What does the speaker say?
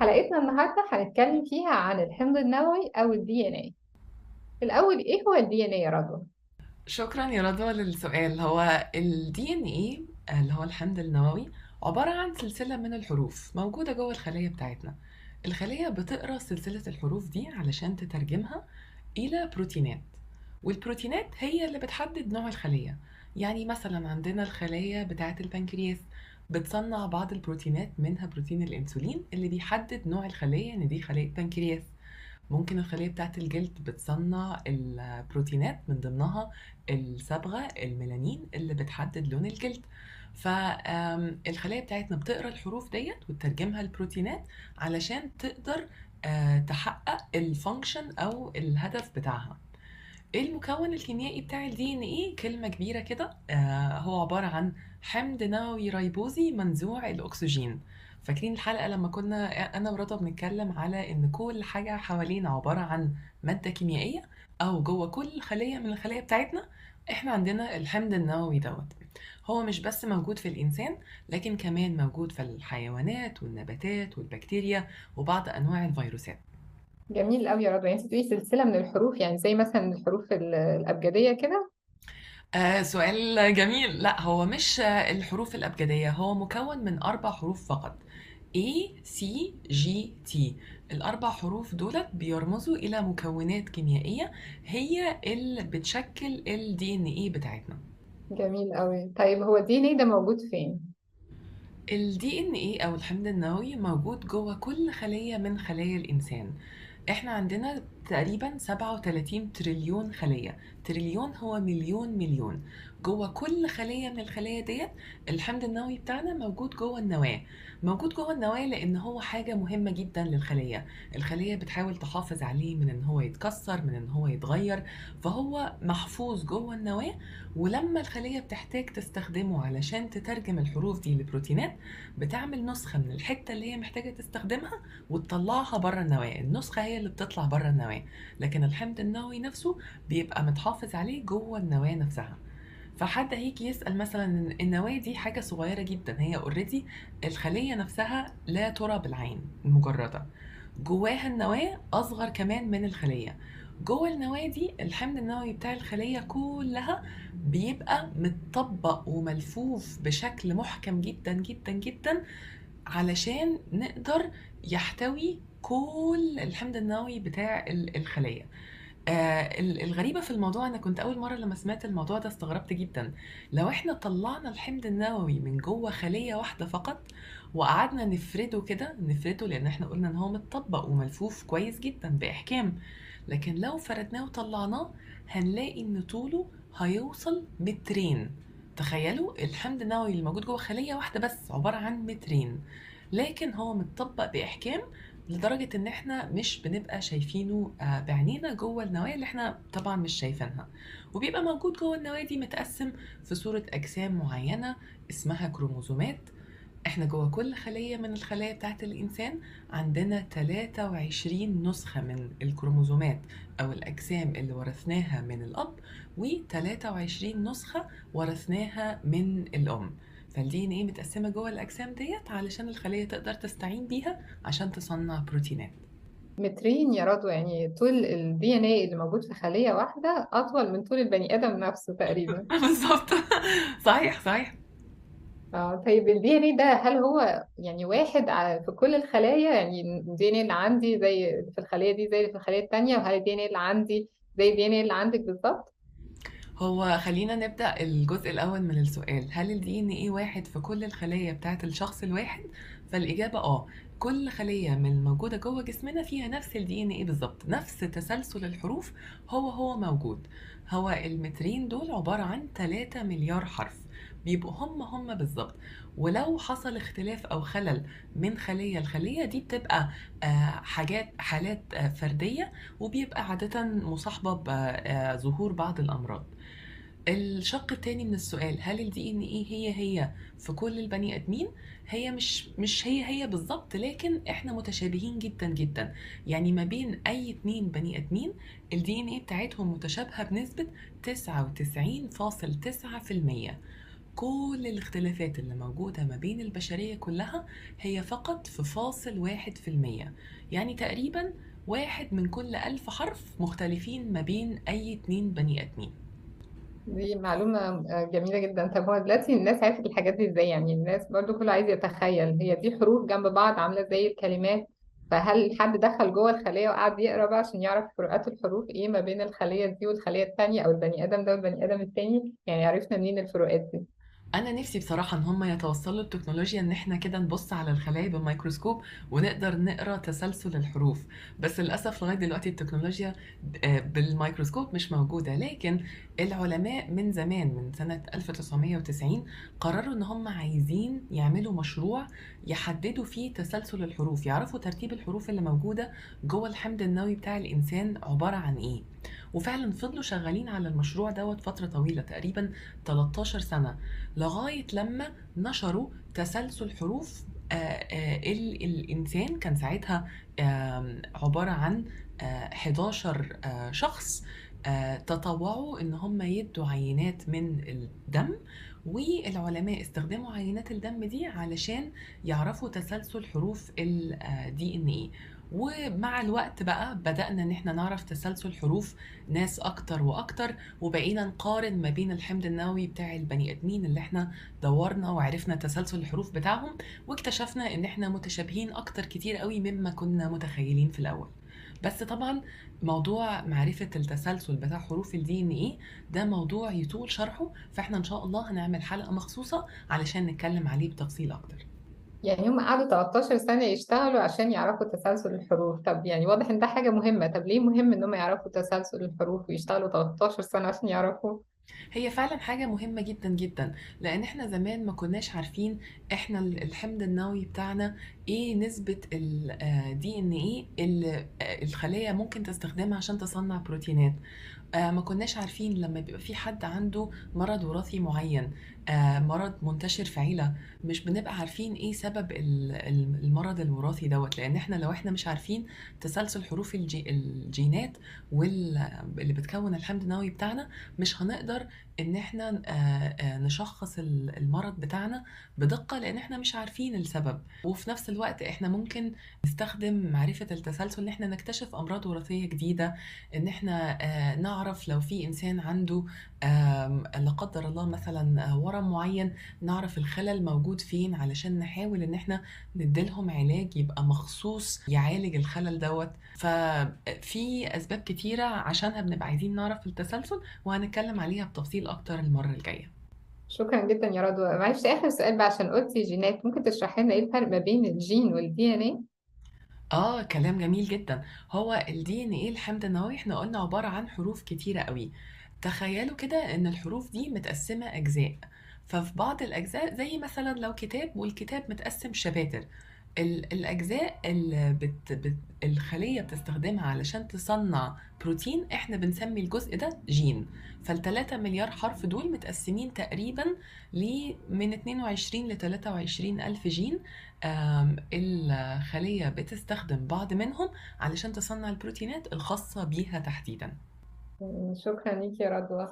حلقتنا النهاردة هنتكلم فيها عن الحمض النووي أو ال DNA. الأول إيه هو ال DNA يا رضوى؟ شكرا يا رضوى للسؤال. هو ال DNA اللي هو الحمض النووي عبارة عن سلسلة من الحروف موجودة جوه الخلية بتاعتنا. الخلية بتقرأ سلسلة الحروف دي علشان تترجمها إلى بروتينات، والبروتينات هي اللي بتحدد نوع الخلية. يعني مثلا عندنا الخلايا بتاعة البنكرياس بتصنع بعض البروتينات، منها بروتين الأنسولين اللي بيحدد نوع الخلية إن دي خلية بنكرياس. ممكن الخلية بتاعة الجلد بتصنع البروتينات من ضمنها الصبغة الميلانين اللي بتحدد لون الجلد. فالخلية بتاعتنا بتقرأ الحروف ديت وتترجمها لبروتينات علشان تقدر تحقق ال function أو الهدف بتاعها. ايه المكون الكيميائي بتاع ال DNA؟ كلمة كبيرة كده. هو عبارة عن حمض نووي ريبوزي منزوع الأكسجين. فاكرين الحلقة لما كنا أنا ورضا بنتكلم على إن كل حاجة حوالينا عبارة عن مادة كيميائية، أو جوه كل خلية من الخلايا بتاعتنا إحنا عندنا الحمض النووي دوت. هو مش بس موجود في الإنسان، لكن كمان موجود في الحيوانات والنباتات والبكتيريا وبعض أنواع الفيروسات. جميل قوي يا رضوى. يعني انت بتقولي سلسلة من الحروف، يعني زي مثلا الحروف الأبجدية كده؟ سؤال جميل. لا، هو مش الحروف الأبجدية، هو مكون من 4 حروف فقط: A C G T. الأربع حروف دولت بيرمزوا إلى مكونات كيميائية هي اللي بتشكل ال DNA بتاعتنا. جميل قوي. طيب هو ال DNA ده موجود فين؟ ال DNA أو الحمض النووي موجود جوه كل خلية من خلايا الإنسان. إحنا عندنا تقريبا 37 تريليون خلية. تريليون هو مليون مليون. جوه كل خلية من الخلايا ديت الحمض النووي بتاعنا موجود جوه النواة. موجود جوه النواة لأن هو حاجة مهمة جدا للخلية. الخلية بتحاول تحافظ عليه من إن هو يتكسر، من إن هو يتغير، فهو محفوظ جوه النواة. ولما الخلية بتحتاج تستخدمه علشان تترجم الحروف دي لبروتينات، بتعمل نسخة من الحتة اللي هي محتاجة تستخدمها وتطلعها بره النواة. النسخة هي اللي بتطلع بره النواة، لكن الحمض النووي نفسه بيبقى متحافظ عليه جوه النواة نفسها. فحد هيجي يسأل مثلا، النواة دي حاجة صغيرة جدا، هي already الخلية نفسها لا ترى بالعين المجردة، جواها النواة أصغر كمان من الخلية. جوه النواة دي الحمض النووي بتاع الخلية كلها بيبقى متطبق وملفوف بشكل محكم جدا جدا جدا علشان نقدر يحتوي كل الحمض النووي بتاع الخلية. الغريبة في الموضوع، أنا كنت أول مرة لما سمعت الموضوع ده استغربت جدا. لو إحنا طلعنا الحمض النووي من جوه خلية واحدة فقط وقعدنا نفرده كده، نفرده لأن إحنا قلنا إن هو متطبق وملفوف كويس جدا بإحكام، لكن لو فردناه وطلعناه هنلاقي إن طوله هيوصل مترين. تخيلوا الحمض النووي اللي موجود جوه خلية واحدة بس عبارة عن مترين، لكن هو متطبق بإحكام لدرجة إن إحنا مش بنبقى شايفينه بعينينا جوه النواة اللي إحنا طبعا مش شايفينها. وبيبقى موجود جوه النواة دي متقسم في صورة أجسام معينة اسمها كروموزومات. إحنا جوه كل خلية من الخلايا بتاعت الإنسان عندنا 23 نسخة من الكروموزومات أو الأجسام اللي ورثناها من الأب، و23 نسخة ورثناها من الأم. فال DNA متقسمة جوه الأجسام ديت علشان الخلية تقدر تستعين بيها عشان تصنع بروتينات. مترين يا رضوى، يعني طول ال DNA اللي موجود في خلية واحدة أطول من طول البني آدم نفسه تقريبا. بالظبط. صحيح صحيح. طيب ال DNA ده هل هو واحد في كل الخلايا؟ يعني ال DNA اللي عندي زي في الخلية دي زي في الخلية التانية، وهل ال DNA اللي عندي زي ال DNA اللي عندك بالظبط؟ هو خلينا نبدأ الجزء الأول من السؤال، هل ال DNA واحد في كل الخلايا بتاعت الشخص الواحد؟ فالإجابة كل خلية من الموجودة جوه جسمنا فيها نفس ال DNA بالظبط، نفس تسلسل الحروف هو موجود. هو المترين دول عبارة عن 3 مليار حرف، بيبقوا هم بالظبط. ولو حصل اختلاف أو خلل من خلية لخلية دي بتبقى حالات فردية، وبيبقى عادة مصاحبة ظهور بعض الأمراض. الشق التاني من السؤال، هل ال DNA هي هي في كل البني آدمين؟ هي مش هي هي بالظبط، لكن احنا متشابهين جدا جدا. يعني ما بين اي 2 بني آدمين ال DNA بتاعتهم متشابهة بنسبة تسعة وتسعين فاصل تسعة في المية. كل الاختلافات اللي موجودة ما بين البشرية كلها هي فقط في 0.1%، يعني تقريبا 1 من كل 1000 حرف مختلفين ما بين أي 2 بني آدمين. دي معلومة جميلة جدا. طب هو دلوقتي الناس عرفت الحاجات دي ازاي؟ يعني الناس برضو كله عايز يتخيل هي دي حروف جنب بعض عاملة زي الكلمات، فهل حد دخل جوه الخلية وقعد يقرأ بقى عشان يعرف فروقات الحروف ايه ما بين الخلية دي والخلية التانية، او البني آدم ده والبني آدم التاني؟ يعني عرفنا منين الفروقات دي؟ أنا نفسي بصراحة إن هم يتوصلوا التكنولوجيا إن إحنا كده نبص على الخلايا بالميكروسكوب ونقدر نقرأ تسلسل الحروف، بس للأسف لغاية دلوقتي التكنولوجيا بالميكروسكوب مش موجودة. لكن العلماء من زمان، من سنة 1990، قرروا إن هم عايزين يعملوا مشروع يحددوا فيه تسلسل الحروف، يعرفوا ترتيب الحروف اللي موجودة جوه الحمض النووي بتاع الإنسان عبارة عن إيه. وفعلا فضلوا شغالين على المشروع دوت فترة طويلة، تقريبا 13 سنة، لغاية لما نشروا تسلسل حروف الإنسان. كان ساعتها عبارة عن 11 شخص تطوعوا إن هم يدوا عينات من الدم، والعلماء استخدموا عينات الدم دي علشان يعرفوا تسلسل حروف ال دي إن إيه. ومع الوقت بقى بدأنا إن إحنا نعرف تسلسل حروف ناس أكتر وأكتر، وبقينا نقارن ما بين الحمض النووي بتاع البني آدمين اللي إحنا دورنا وعرفنا تسلسل الحروف بتاعهم، واكتشفنا إن إحنا متشابهين أكتر كتير قوي مما كنا متخيلين في الأول. بس طبعا موضوع معرفة التسلسل بتاع حروف ال دي إن إيه ده موضوع يطول شرحه، فإحنا إن شاء الله هنعمل حلقة مخصوصة علشان نتكلم عليه بتفصيل أكتر. يعني هم قعدوا 13 سنة يشتغلوا عشان يعرفوا تسلسل الحروف. طب يعني واضح إن ده حاجة مهمة، طب ليه مهم إن هم يعرفوا تسلسل الحروف ويشتغلوا 13 سنة عشان يعرفوا؟ هي فعلا حاجة مهمة جدا جدا، لأن احنا زمان ما كناش عارفين احنا الحمض النووي بتاعنا ايه نسبة ال دي ان ايه اللي الخلية ممكن تستخدمها عشان تصنع بروتينات. ما كناش عارفين لما بيبقى في حد عنده مرض وراثي معين، مرض منتشر في عيلة، مش بنبقى عارفين ايه سبب المرض الوراثي دوت، لان احنا لو احنا مش عارفين تسلسل حروف الجينات اللي بتكون الحمض النووي بتاعنا، مش هنقدر ان احنا نشخص المرض بتاعنا بدقة، لان احنا مش عارفين السبب. وفي نفس الوقت احنا ممكن نستخدم معرفة التسلسل ان احنا نكتشف امراض وراثية جديدة، ان احنا نعرف لو في انسان عنده لا قدر الله مثلا ورم معين، نعرف الخلل موجود فين علشان نحاول ان احنا نديلهم علاج يبقى مخصوص يعالج الخلل دوت. ففي اسباب كتيرة عشانها بنبقى عايزين نعرف التسلسل، وهنتكلم عليها بتفصيل اكتر المرة الجاية. شكرا جدا يا رضوى. معلش اخر سؤال بقى، عشان قلتي جينات، ممكن تشرحي لنا ايه الفرق ما بين الجين والدي ان ايه؟ كلام جميل جدا. هو الدي ان ايه الحمض النووي احنا قلنا عبارة عن حروف كتيرة قوي. تخيلوا كده ان الحروف دي متقسمة اجزاء، ففي بعض الاجزاء زي مثلا لو كتاب والكتاب متقسم شباتر، الاجزاء اللي الخلية بتستخدمها علشان تصنع بروتين احنا بنسمي الجزء ده جين. فالتلاتة مليار حرف دول متقسمين تقريبا من 22 لتلاتة وعشرين ألف جين. الخلية بتستخدم بعض منهم علشان تصنع البروتينات الخاصة بيها تحديدا. شكرا ليك يا رضوى.